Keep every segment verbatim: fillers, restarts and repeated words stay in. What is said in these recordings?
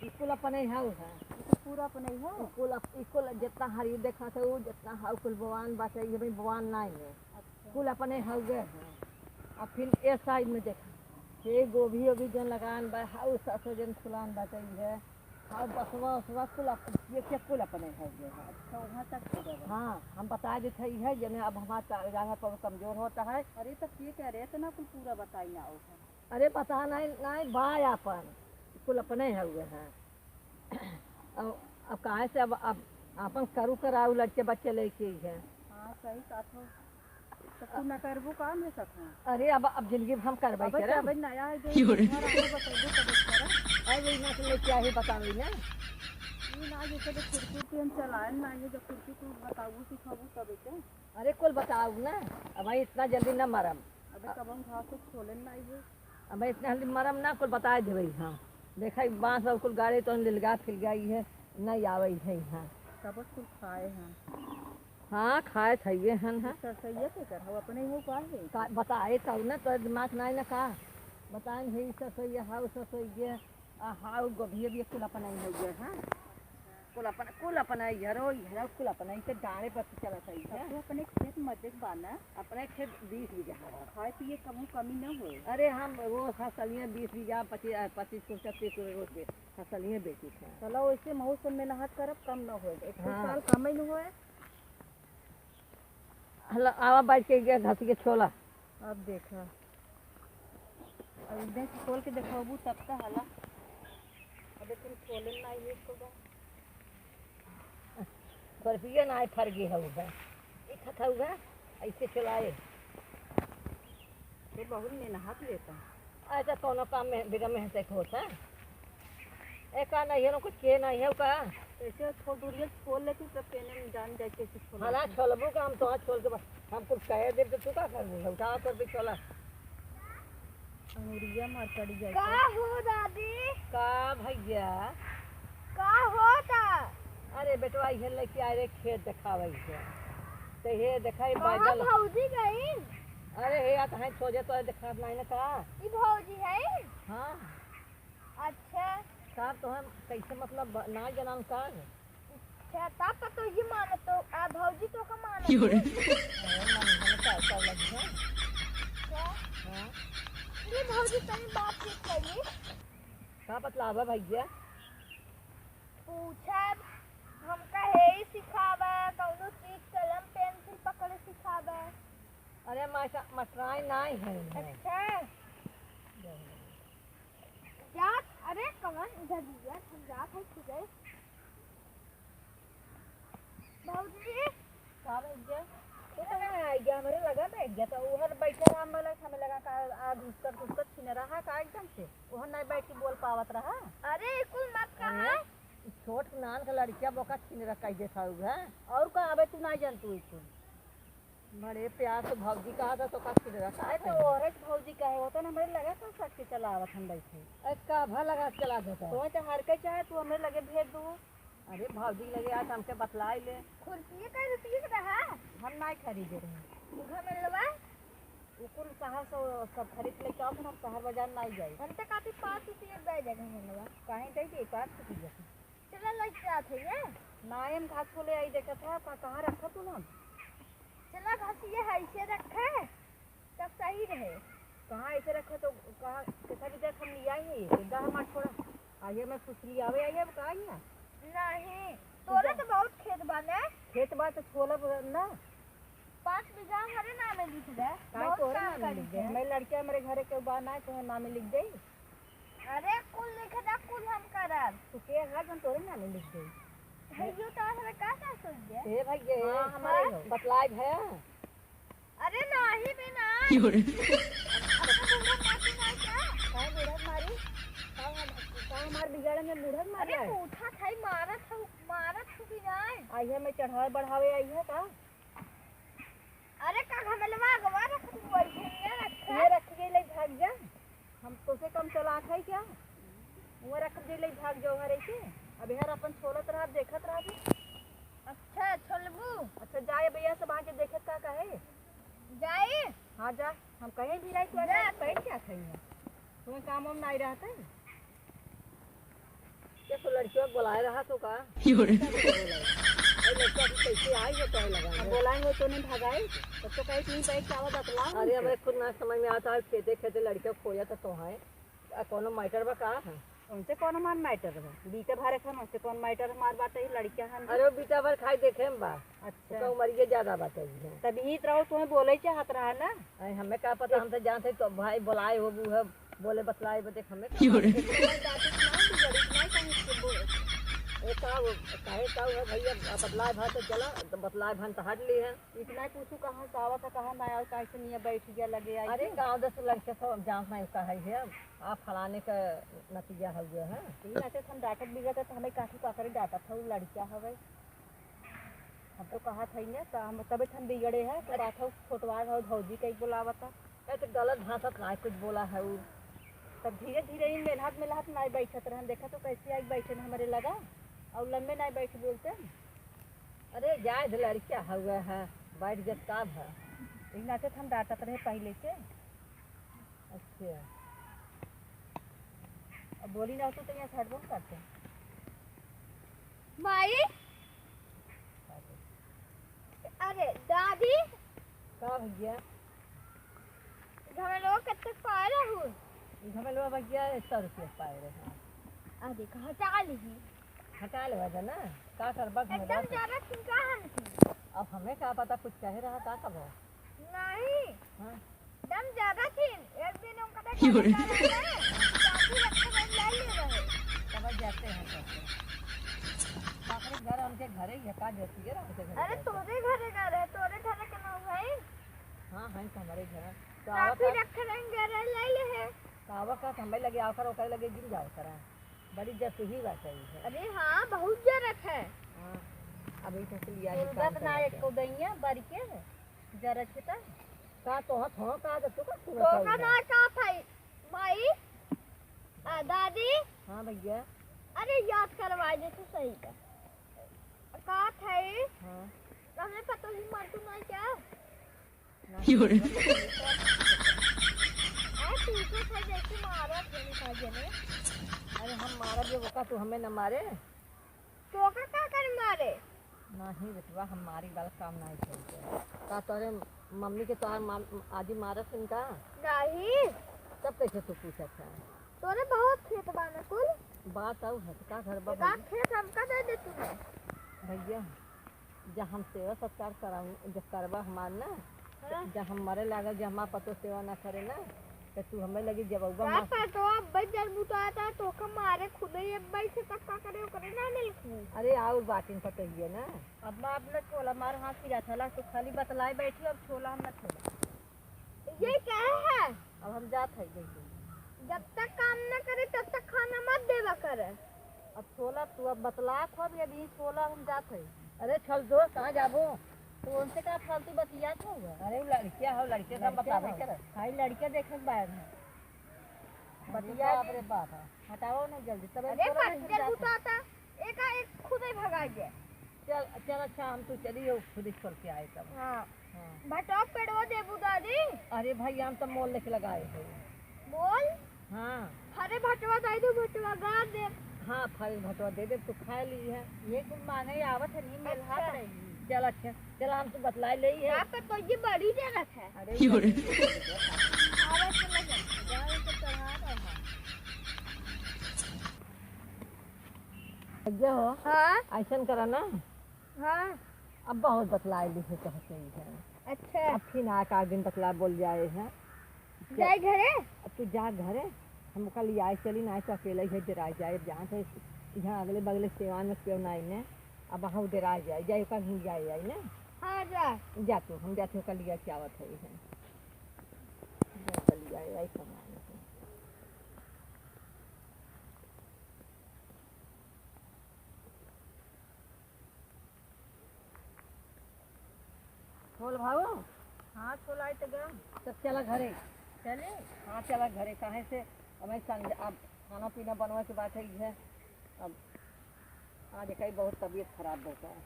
ई कुल अपने हउ है। ई तो पूरा अपने हउ? ई कुल अप-, ई कुल जितना हरी देखत है, उ जितना हउ कुल बवान बाटे, ये भी बवान नाहीं है। अच्छा। कुल अपने हउवे है। अब फिर ए side में देखा, ये गोभी ओभी जन लगान बा, हउ सरसों जन फुलान बाटे, ई है। हउ बसवा उसवा कुल अप-, ये के कुल अपने हउवे है। अच्छा, वहाँ तक हो गया। हाँ, हम बता देते हैं, ई है, जने अब हमारा चा-, जांगर पर कमजोर होता है। अरे, तो के कह रहे, इतना कुल पूरा बताई ना होता। अरे पता नहीं, नहीं बा आपन, कुल अपने हउवे हैं। अब, अब काहे से अब, अब आपन करू कराऊ लड़के बच्चे लेके ही है। हाँ, सही बात हो। तो तू न करबू काम है सखा। अरे अब, अब जिंदगी भर हम करबे अबे करब। अबे नया है जो क्यों रे? घर आके बतैबो तब करा। अरे वही ना से लेके आई बतावे ना। ये ना जैसे तो खिड़की उड़की हम चलाएन ना, ये जो खिड़की तू बताबू सिखाबू तब के। अरे कुल बताऊ ना, अब भाई इतना जल्दी ना मरम। अबे कब हम घास को खोलेन ना ये। अब इतना हल्दी मरम ना, कुल बताए देबै हम। देखा, ई बांस और कुल गाड़े तो लेलगा फिलगा, ई है, नहीं आवे है यहाँ। तब कुल खाए हैं। हाँ, खाए थइए हन, हाँ। सरसैया के कर, हम अपने ही उपाय है। का, बताए तब ना, तो दिमाग नाई ना का। बताए हे, ई सरसैया, हाँ, उ सरसैया, आ, हाँ, उ गोभी, अभी कुल अपना ही हो गया, हाँ। कुल अपना, कुल अपना ही हरो, ई हरो, कुल अपना ही, तो डाँड़े पर से चला सही है। तब तो अपने खेत मजे के बा ना? अपने खेत बीस बीघा है। खाए पिए कबहूँ कमी न होए। अरे हम वो फसलिए बीस बीघा, पच्चीस, पच्चीस कुंटल, तीस कुंटल रोज के फसलिए बेची थे। चलो वैसे मौसम में नहात करब कम न होए। एक तो हाँ। साल कम ही न होए। हला, आवा बैठ के गया घास के छोला। अब देखा। अब देख खोल के देखबू तब तो हला। अबे तुम खोले ना ये इसको बा। खुरपिया ना है, फर गई है उधर। ये खत है उधर, ऐसे चलाए। ये बहुत मेहनत लेता। ऐसा कौनो काम में बिना मेहनत से होता है? ए, का नहीं है, कुछ के नहीं है का? ऐसे छोल दूरिया छोल लेती, तब तेने में जान जाए कैसे छोल हला लेती। छोलबू का हम तो आज छोल के बा-, हम कुछ कहे देब तो तू का करबू? उठा कर भी छोला। अंगुरिया मार चढ़ी जाए का तो। हो दादी? का भैया? का होता? अरे बेटवा, ये लेके आए रे, खेत देखावे के। तो ये देखाई कहाँ बैगन। भौजी गई? अरे हे, या तो है सोझे तो देखात नहीं ना का? ई भौजी है? हाँ। अच्छा। का तो हम कैसे मतलब ब-, ना जनान का है? अच्छा, तब तो तू ही मानत तो, आ भौजी तो का मानत क्यों रे? है? अरे मन, मन का ऐसा लग है। क्या? हाँ? ये भौजी तनी बातचीत करी। का बतलावा भैया? पूछब, हमका हे ही सिखावा, कौनो चीज कलम पेंसिल पकड़े सिखावा। अरे मास्टर, मास्टराइन नाई है, है। अच्छा। जात, अरे कवन इधर दिया, हम जात है खुदे। भौजी। का भैया? तू कहाँ आई गया? हमरे लगा बैठ गया, तो उधर बैठे राम वाला, हमें लगा का आ घुसकर घुसकर छीन रहा का एकदम से, उधर नहीं बैठ के बोल पावत रहा। अरे कुल मत कहा। अरे, ई छोट नान का लड़किया बोका छीन रहा कह देता हुआ। और का, अबे तू ना जान तू ई कुल। बड़े प्यार से भौजी कहा था, तो का छिड़ रहा, काहे अरे तो कहे? औरत भौजी कहे होता ना, हमरे लगा तो सट के चलावत हम बैठे। अरे का भर लगा के चला देता? तो तो हर के चाहे तू हमरे लगे भेज दू। अरे भौजी लगे आज हमके बतलाई ले। खुरपी का रुपये के रहा? हम नाई खरीदे रहे। घमेलवा? उ कुल शहर से सब खरीद लेके आओ, हम शहर बाजार नाई जाई। हम तो काफी पाँच रुपये दे दे घमेलवा। काहे दे दे पाँच रुपये? चला लग जात है ये। नायम घास को ले आई, देखत है, का, कहाँ रखा तू ना? चला घास ये है, इसे रखे, तब सही रहे। कहाँ ऐसे रखा तो, कहाँ, कैसा भी देख हम लिया ही, एक दा हमार छोड़ा। आ ये मैं फुसली आवे आई, अब कहाँ गया? नहीं, तोरे तो बहुत खेत बा ने। खेत बा तो छोला ब-, ना। पाँच बीघा हमारे नामे लिख दे, काहे बहुत तोरे काम नामे करी लिख दे? है। हमारे लड़के हमारे घरे के बा ना, तो नामे लिख दे। अरे कुल लिख दे, कुल हम करब। तू के है जौन तोरे नामे लिख दे? भैया तो हमें का का सोच दे? ए भैया, हाँ, हमारे हाँ। हो। बतलाई भैया। अरे नाही बे ना। क्यों रे? अपना बूढ़ा मार के ना क्या? काहे बूढ़ा मारी? का हम, का हमार बिगाड़े में बूढ़ा मार अरे रहा है? पूछा था, मारत हूँ, मारत हूँ कि नहीं? आई है मैं चढ़ावे बढ़ावे आई है का? अरे का घमेलवा अगवा रख तू वही है, रख। ये रख गई ले भाग जा। हम तोसे कम चालाक है क्या? वो रख दे ले भाग जाओ हरे के। अब यार अपन छोलत रहा, देखत रहा भी। अच्छा, छोलबू? अच्छा, जाए भैया सब आके देखत का कहे। जाए? हाँ जा, हम कहीं भी रही तो जा। कहीं क्या खाई है? तुम्हें काम वाम नहीं रहता है? ये लोग बोलाए रहा तो का? यो रे। अरे लड़का अभी कैसे आई है तोहे लगा अब में? बोलाए हो तो नहीं भगाई, तब तो कहीं तुम बैठ के आवा बतलाओ अरे हमसे। हमें खुद ना समझ में आता है, खेते खेते लड़के खोया तो तोहे। आ, कोनो मैटर बा का? उनसे कौन हमार मैटर बा? बीते भरे खान उनसे कौन मैटर हमार बाटे, ई लड़कियां हन। अरे वो बीता भर खाई देखे में बा। अच्छा। ओकर उमरिये ज्यादा बाटे अभी। तब ई तरह तुम्हें बोले चाहत रहा ना। अरे हमें का पता, हम तो जानते तो भाई बोलाए हो, वो है, बोले बतलाए बदे हमें का क्यों रे? पता। ए, का वो, काहे का हुआ भैया, बतलाए भा तो चला, तो बतलाए भन तो हट ली है। इतना पूछू कहाँ से आवत है, कहाँ ना आवत, कैसे नहीं बैठ गया लगे आई अरे के। गाँव दस लड़के सब जानत नहीं का है, है। आ फलाने का नतीजा हो गया है। ई ना से हम डांटत बिगड़त है, तो हमें काठी पकड़े डांटत है, वो लड़किया हवे। हम तो कहा था ही ना, तो हम तबे हम बिगड़े हैं, तो बात हो छोटवा हो भौजी कहीं बोलावत है। ए, तो गलत भाषा तो ना कुछ बोला है वो। तब धीरे धीरे ही मेलहात मेलहात ना बैठत रहन, देखा तो कैसे आई बैठे न हमारे लगा, और लम्बे ना बैठ बोलते। अरे जाए दे, लड़किया हुआ है, बैठ जब का भा। ई ना से हम डांटत रहे पहले से। अच्छा। अब बोली ना होती तो यहाँ से हटबो न करते। माई, अरे दादी। का भैया? घमेलवा कत्ते पाए रहू? ई घमेलवा भैया सौ रुपया पाए रहे। अरे कहाँ चाल ही? हटा लेवा जा ना, का करबा घमेलवा एकदम के? ज्यादा चिंता हम थी। अब हमें का पता कुछ कहे रहा का कबो? नहीं। हाँ। दम ज्यादा थीन। एक दिन उनका देख क्यों रे? काफी रखे में ले ले रहे। समझ जाते हैं कैसे। काकरे घर उनके घरे ही है, का जैसी है उनके घर अरे के। तोरे घरे का रहे, तोरे घरे के ना भाई। हाँ, है तो हमारे घर। तो काफी आवत रखे रहेंगे, अरे ले ले है। तो आवत का समय लगे, आकर ओकर लगे गिर जाओ करा। बड़ी जसुही बाटे ई है। अरे हाँ, बहुत जरत है। हाँ, अब ई फसलिया ही तुलबत काम ना करत एको है। दैया बारी के है, जरत है त। का तोहत हो का, जब तू का सुनत तोहका हऊ ना ना? का भाई, माई, आ, दादी। हाँ भैया। अरे याद करवा दे तू सही का। का था ई? हाँ। हमने पतोही मर तू ना क्या? ना। योरे। आ, तू तो था जैसे मारा थे, था जने। अरे हम मारब जब ओका, तू हमें न मारे। तो का, का कर मारे? नहीं बेटवा, हम मारी वाला काम नहीं करते। का तोरे मम्मी के तोहार माम-, आजी मारत हन का? नहीं। तब कैसे तू पूछत है? तोरे बहुत खेत बा ना कुल। बात आऊ है, तो का घर बा एका भैया? खेत हमका दे दे तूने। भैया, जब हम सेवा सत्कार कराऊ, जब करबा हमार ना, हाँ। जब हम मरे लागल, जब हमार पतो सेवा ना करे ना, तो तू हमें लगी जब अउबा का मार पतो, अब्बे जर बुताता, तो का मारे खुदे ही अब्बे से तब का करे, ओकरे ना मिलखू। अरे, आउर बाटिन पतोहिए ना। अब मैं अपना छोला मार हाथ फिरा था, ला, तू खाली बतलाए बैठी, अब छोला हम ना छोला। ये क्या है? अब हम जात है जैसे। जब तक काम न करे, तब तक खाना मत देवा करे। अब छोला तू अब बतला खो भी, अभी छोला हम जात है। अरे चल जो, कहाँ जाबो? तो उनसे का फालतू बतियात हो हुआ? अरे वो लड़किया हो, लड़के से हम लड़किया बतावे हो। करे। खाली लड़के देखे के बाहर है। अरे बतिया बाप दे। रे बाप है। हटाओ ना जल्दी, तब अरे छोला पत्थर जात है। बुताता, एका एक खुदे भगा गया। चल, चल, अच्छा, हम तो चली हो, खुद ही छोड़ के आए तब। हाँ। हाँ। भटवा पेड़वा देबू दादी? अरे भाई, हम तो मोल लेके लगाए थे। मोल? हाँ। अरे भटवा दे दू, भटवा गा दे। हाँ, फरे भटवा दे दे, तू खा ली है। ये कुल मांगे आवत है, नहीं मिल हाथ अच्छा। रही। चल, अच्छा, चल, हम तो बतला ले ही है। यहाँ पे तो ये बड़ी जगह है। अरे, क्यों रे? आवत है, लगे। जाओ, इसे चढ़ा दो, हाँ। भैया हो, हाँ? ऐसन करा ना। हाँ। अब बहुत बतलाए ली है, कहते ही है। अच्छा। अब फिर ना का दिन बतला बोल जाए हैं। जाए घरे? अब तू जा घरे, हम ओका लियाए चली, ना तो अकेले ही डेरा जाए। अब जहाँ से यहाँ अगले बगले सेवान में क्यों ना आईने, अब वहाँ डेरा जाए, जाए ओका घूम जाए आई ना। हाँ, जा। जा तू, हम जाते ओका लिया के आवत है, है। जा ओका लियाए आई सामान। बोल भाऊ। हाँ, छोला आई तो गया। तब चला घरे। चले? हाँ, चला घरे। काहे से हमें संग-, अब खाना पीना बनवा के बात है, ये अब आज कई बहुत तबीयत खराब होता है।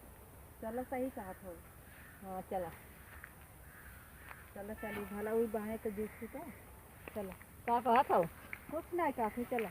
चलो, सही कहा था। हाँ, चला। चलो, चली, भला हुई बहने तो दूसरी का। चलो। का कहा था? कुछ नहीं, काफी चला।